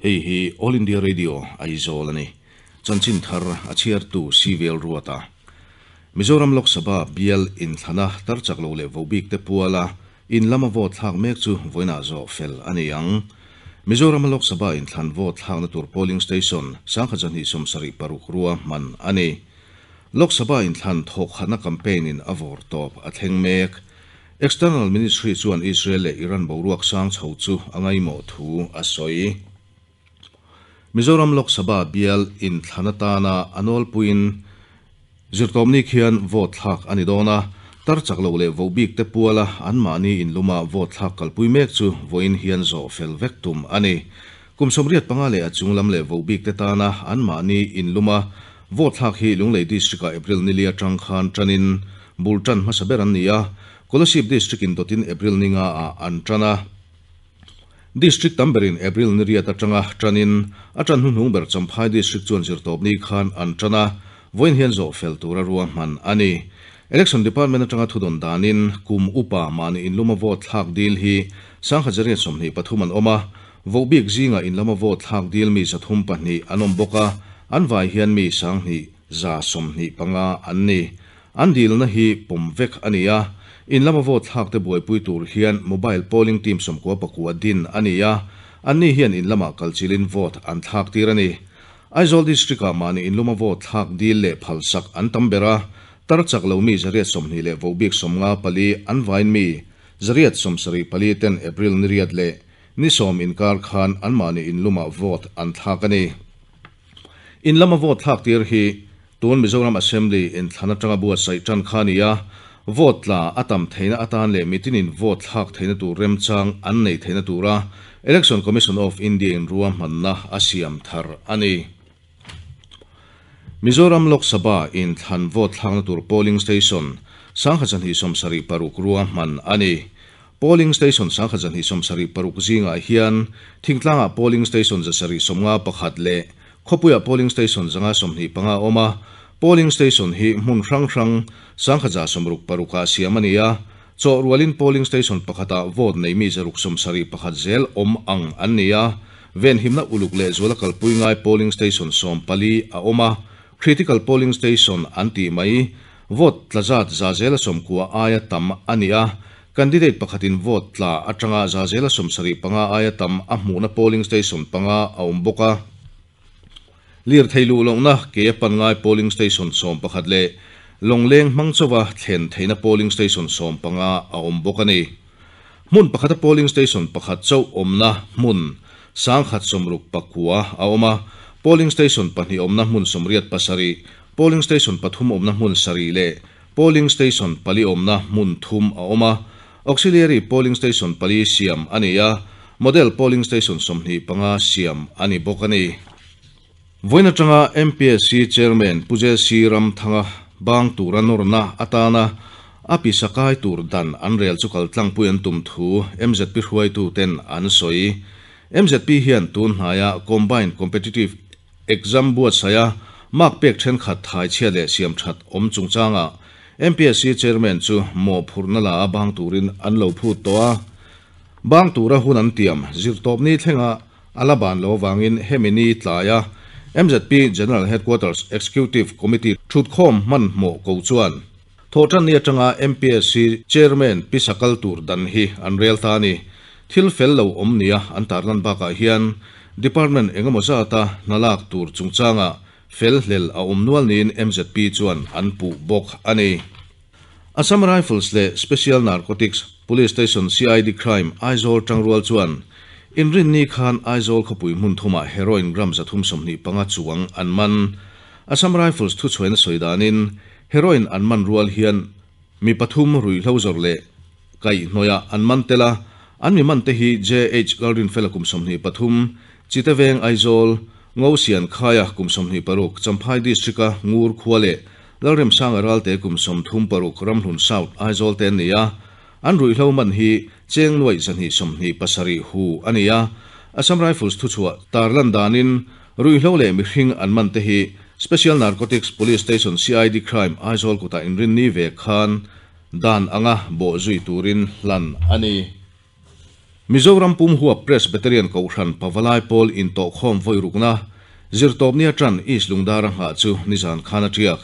Hei hi All India Radio Aizawl a ni. Chanchin thar a chhiartu Civil Ruata. Mizoram Lok Sabha bial inthlana tar chak lo leh vobik te puala in lama vote thlak mek chu vawiinah zawh fel a ni ang. Mizoram Lok Sabha inthlan vote thlakna tur polling station 1276 rua hman a ni. Lok Sabha inthlan thawk khatna campaign in a vawr tawp a thleng mek. External Ministry chuan Israel leh Iran boruak sang chho chu a ngaimawh thu a sawi. Mizoram Lok Sabha bial inthlana tana a nawlpuiin zirtawpni khian vote thlak a ni dawn a, tar chak lo leh vobik te puala anmahni inluma vote thlak kalpui mek chu vawiin hian zawh fel vek tum a ni. Kum 85 leh a chunglam leh vobik te tana anmahni inluma vote thlak hi Lunglei District-ah April ni li atang khan tanin bul tan hmasa ber an ni a, Kolasib District in dawtin April ni nga ah an tan a. District tam berin April ni riat atanga tanin a tan hnuhnung ber Champhai District chuan zirtawpni khan an tan a, vawiin hian zawh fel tura rua hman a ni. Election Department atanga thudawn danin kum upa mahni inluma vote thlak dil hi 1123 an awm a, vobik zinga inlama vote thlak dil mi 32 an awm bawk a, an vai hian mi 2125 an ni. An dilna hi pawm vek a ni a, inlama vote thlak te buaipui tur hian mobile polling team 94 din a ni a, an ni hian inlama kalchilin vote an thlak tir a ni. Aizawl District-ah mahni inluma vote thlak dil leh phalsak an tam ber a, tar chak lo mi 120 leh vobik 54 an vain mi 174 ten April ni riat leh ni sawm inkar khan an mahni inluma vote an thlak a ni. Inlama vote thlak tir hi tun Mizoram Assembly inthlana tanga buatsaih tan kha ni a, vote tla a tam theihna atan leh mitinin vote thlak theihna tur remchang an nei theihna tura Election Commission of India in rua hmanna a siam thar a ni. Mizoram Lok Sabha inthlan vote thlakna tur polling station 1276 rua hman a ni. Polling station 1276 zingah hian thingtlanga polling station 751 leh khawpuia polling station 125 awm a, polling station hi hmun hrang hrang 166 ah siam a ni a, chaw rualin polling station pakhata vote nei mi 671 zel awm ang an ni a, ven himna uluk leh zuala kalpui ngai polling station 14 a awm a, critical polling station an ti mai vote tlazat za zela 90 aia tam a ni a, candidate pakhatin vote tla atanga za zela 75 aia tam a hmuhna polling station panga a awm bawk a. Lir theilu lohna ke pan ngai polling station 11 leh longleng hmangchawa thlen theihna polling station 15 a awm bawk a ni. Hmun pakhata polling station pakhat chauh awmna hmun 169 a awm a, polling station pahnih awmna hmun 87, polling station pathum awmna hmun 7 leh polling station pali awmna hmun thum a awm a, auxiliary polling station pali siam a ni a, model polling station 25 siam a ni bawk a ni. Vawiin atanga MPSC Chairman Pu J C Ramthanga bang tura nawrna atana a pisakai tur dan an rel chu kaltlangpui an tum thu MZP hruaitu ten an sawi. MZP hian tun hnaia Combined Competitive Exam buatsaia mark pek thenkhat thai chhia leh siam that awm chungchanga MPSC Chairman chu maw phurna la a bang turin an lo phut tawh a, bang tura hun an tiam zirtawpni thlenga ala ban lo wangin hemi ni tlaia MZP General Headquarters Executive Committee thutkhawm hman hmawh ko chuan thawhtan ni atanga MPSC Chairman pisakal tur dan hi an rel ta ni. Thil fel lo awm nia an tarlan bakah hian department engemaw zata hnalak tur chungchanga fel hlel a awm nual niin MZP chuan an puh bawk a ni. Assam Rifles leh Special Narcotics Police Station CID Crime Aizawl tangrual chuan inrin ni khan Aizawl khawpui hmun thuma heroin gram 325 chuang an man. Assam Rifles thu chhuaina sawi danin heroin an man rual hian mi pathum rui hlo zawr leh kai hnoia an man tela, an mi man te hi JH Lalrin fela kum 23 Chitaveng Aizawl Ngo Sian Khaya kum 26 Champhai District-a Ngur khua leh Lalrem Sanga Ralte kum 36 Ramhlun South Aizawl te an ni a, an rui hlo man hi cheng nuai 227 hu a ni a. Assam Rifles thu chhuah tarlan danin rui hlo leh mihring an man te hi Special Narcotics Police Station CID Crime Aizawl kuta inrin ni ve khan dan anga bawh zui turin hlan a ni. Mizoram pum huap Presbyterian Kohhran Pavalai Pawl intawhkhawm vawi rukna, Zirtawpni atang East Lungdara nghah chu nizan khan a tiak.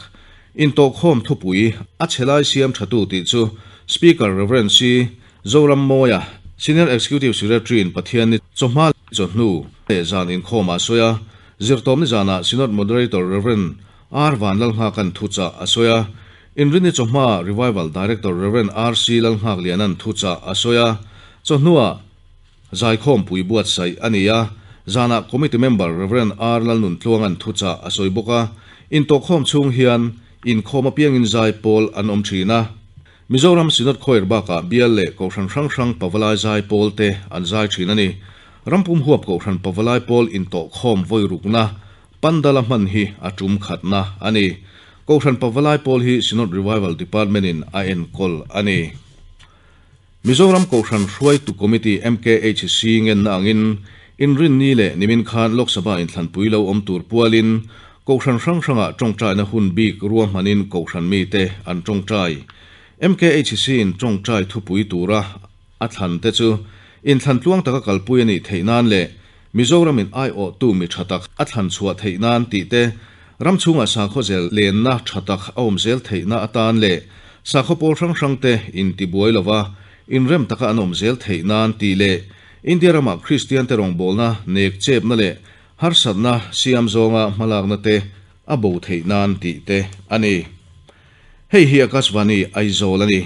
Intawhkhawm thupui a chhelai siam thatu tih chu Speaker Rev. C. Zorammawia, Senior Executive Secretary in Pathianni chawhma chawhnu leh zan inkhawm a sawi a, Zirtawpni zanah Synod Moderator Rev. R. Vanlalnghakan thuchah a sawi a, Inrinni chawhma Revival Director Rev. R. C. Lalnghaklianan thuchah a sawi a, chawhnuah Zaikhawm pui buatsaih a ni a, zanah Committee Member Rev. R. Lalnuntluangan thuchah a sawi bawk a, intawhkhawm chhung hian inkhawm apiangin zai pawl an awm thin a. Mizoram Synod Choir bakah bial leh Kohhran hrang hrang Pavalai zai pawl te an zai thin a ni. Rampum huap Kohhran Pavalai pawl intawhkhawm vawi rukna Pandala hman hi a tum khatna a ni. Kohhran Pavalai pawl hi Synod Revival Department in a enkawl a ni. Mizoram Kohhran Hruaitu Committee, MKHC, ngenna angin Inrinni leh nimin khan Lok Sabha inthlanpui lo awm tur pualin Kohhran hrang hrangah tawngtaina hun bik ruahmanin Kohhran mite an tawngtai. MKHC in tawngtai thupui tura a thlan te chu inthlan tluang taka kalpui a nih theih nan leh Mizoramin aiawhtu mi tha tak a thlan chhuah theih nan tih te, ram chhungah sakhaw zel lenna tha tak a awm zel theihna atan leh sakhaw pawl hrang hrang te intibuai lova inrem taka an awm zel theih nan tih leh India ramah Kristian te rawngbawlna nek chepna leh harsatna siam zawnga hmalakna te a bo theih nan tih te a ni. Hei hi Akashvani Aizawl a ni.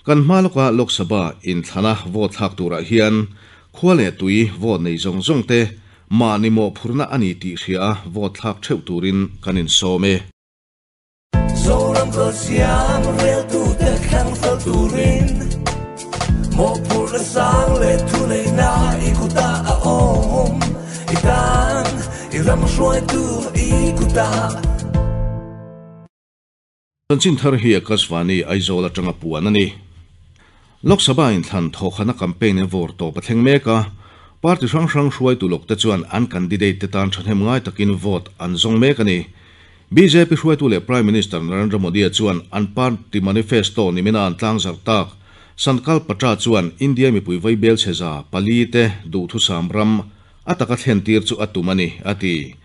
Kan hma lawka Lok Sabha inthlana vote thlak turah hian khua leh tui vote nei zawng zawng te mahni mawhphurhna a ni tih hria a vote thlak theuh turin kan insawm e. Zoram kal siam reltute thlang fel turin mawhphurhna sang leh thu neihna i kutah a awm. I tan i ram hruaitu i kutah. Chanchin thar hi Akashvani Aizawl atanga puan a ni. Lok Sabha inthlan thawhkhana campaign a vawr tawp a thleng mek a, party hrang hrang hruaitu lawk te chuan an candidate te tan thahnem ngai takin vote an zawng mek a ni. Bjp hruaitu leh Prime Minister Narendra Modi-a chuan an party manifesto nimina an tlangzarh tak Sankalp Patra chuan India mipui vaibel chhe 400 te duhthusam ram a taka thlen tir chu a tum a ni, a ti.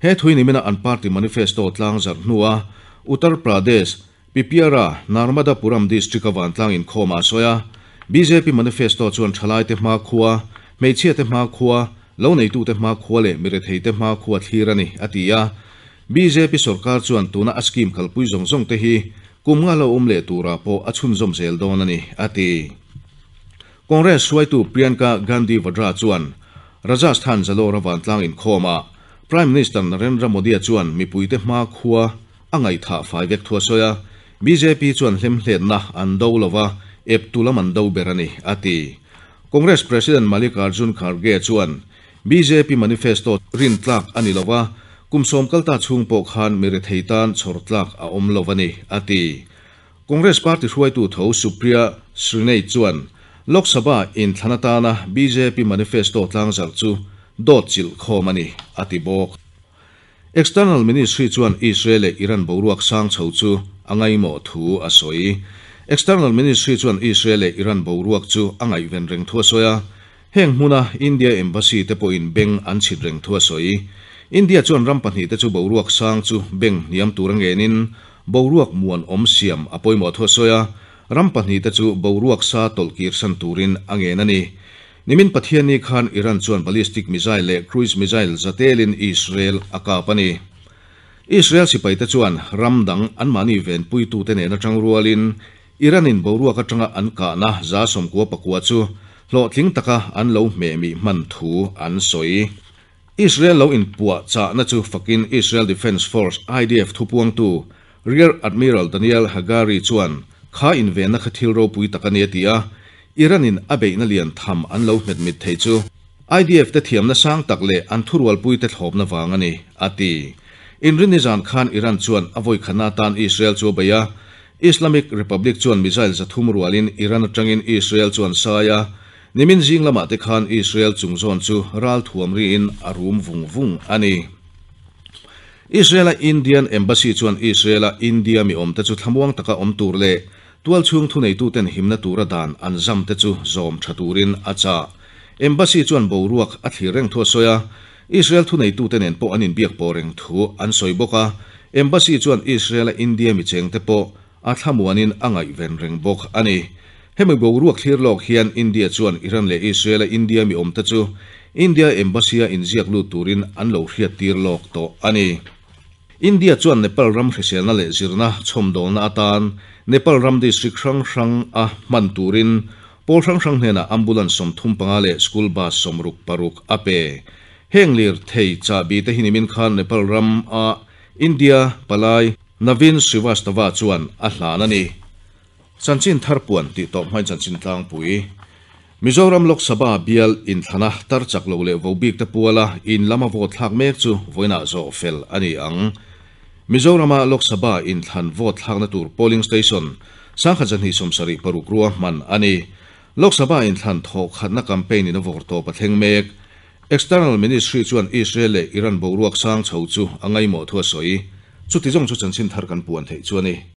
He thui nimina an party manifesto tlangzarh hnua Uttar Pradesh, Pipiara, Narmadapuram district-a vantlang inkhawm a sawi a. Bjp manifesto chuan thalaite hmakhua, hmeichhiate hmakhua, lo neitute hmakhua leh miretheite hmakhua thlir a ni, a ti a. Bjp sorkar chuan tuna a scheme kalpui zawng zawng te hi kum nga lo awm leh turah pawh a chhunzawm zel dawn a ni, a ti. Congress hruaitu Priyanka Gandhi Vadra chuan Rajasthan Jalore vantlang inkhawmah Prime Minister Narendra Modi-a chuan mipuite hmakhua a ngaihthah fai vek thu a sawi a, bjp chuan hlemhletna an do lova eptu lam an do ber a ni, a ti. Congress President Mallikarjun Kharge chuan bjp manifesto rintlak a ni lova, kum sawm kalta chhung pawh khan mi rethei tan chhawr tlak a awm lo a ni, a ti. Congress party hruaitu tho Supriya Shrinate chuan Lok Sabha inthlan atana bjp manifesto tlangzarh chu dawt chilh khawm a ni, a ti bawk. External Ministry chuan Israel leh Iran boruak sang chho chu a ngaihmawh thu a sawi. External Ministry chuan Israel leh Iran boruak chu a ngaihven reng thu a sawi a, heng hmuna India Embassy te pawhin beng an chhit reng thu a sawi. India chuan ram pahnih te chu boruak sang chu beng hniam tur a ngenin boruak muan awm siam a pawimawh thu a sawi a, ram pahnih te chu boruak sa tawlh kir san turin a ngen a ni. Nimin Pathianni khan Iran chuan ballistic missile leh cruise missile zatelin Israel a kap a ni. Israel sipaite chuan ram dang anmahni venpuitute nen atang rualin Iran-in boruak atanga an kahna 99 chu hlawhtling taka an lo hmehmih hman thu an sawi. Israel lo inpuah chahna chu fakin Israel Defence Force, IDF, thupuangtu Rear Admiral Daniel Hagari chuan kha invenna kha thil ropui tak a ni a ti a, Iran-in a beihna lian tham an lo hmet mit thei chu IDF te thiamna sang tak leh an thurualpuite thlawpna vang a ni, a ti. Inrinni zan khan Iran chuan a vawikhana atan Israel chu a bei a, Islamic Republic chuan missile 300 rualin Iran atangin Israel chu an sai a, nimin zing lamah te khan Israel chung zawn chu ral thuam riin a rum vung vung a ni. Israel-a Indian Embassy chuan Israel-a India mi awmte chu thlamuang taka awm tur leh tual chhung thuneituten himna tura dan an zam te chu zawm tha turin a chah. Embassy chuan boruak a thlir reng thu a sawi a, Israel thuneitute nen pawh an inbiak pawh reng thu an sawi bawk a. Embassy chuan Israel-a India mi chengte pawh a thlamuanin a ngaihven reng bawk a ni. Hemi boruak thlir lawk hian India chuan Iran leh Israel-a India mi awmte chu India Embassy-a inziak lut turin an lo hriattir lawk tawh a ni. India chuan Nepal ram hriselna leh zirna chhawmdawlna atan Nepal ram district hrang hrang a hman turin pawl hrang hrang hnenah ambulance 35 leh school bus 66 a pe. Heng lirthei chahbi te hi nimin khan Nepal ram a India palai Naveen Srivastava chuan a hlan a ni. Chanchin thar puan tih tawp hmain chanchin tlangpui. Mizoram Lok Sabha bial inthlana tar chak lo leh vo bik te puala in lama vote thlak mek chu vawiinah zawh fel a ni ang. Mizorama Lok Sabha inthlan vote thlakna tur polling station 1276 ruahman a ni. Lok Sabha inthlan thawh khatna campaign in a vawr tawp a thleng mek. External Ministry chuan Israel leh Iran boruak sang chho chu a ngaimawh thu a sawi. Chuti zawng chu chanchin thar kan puan theih chu a ni.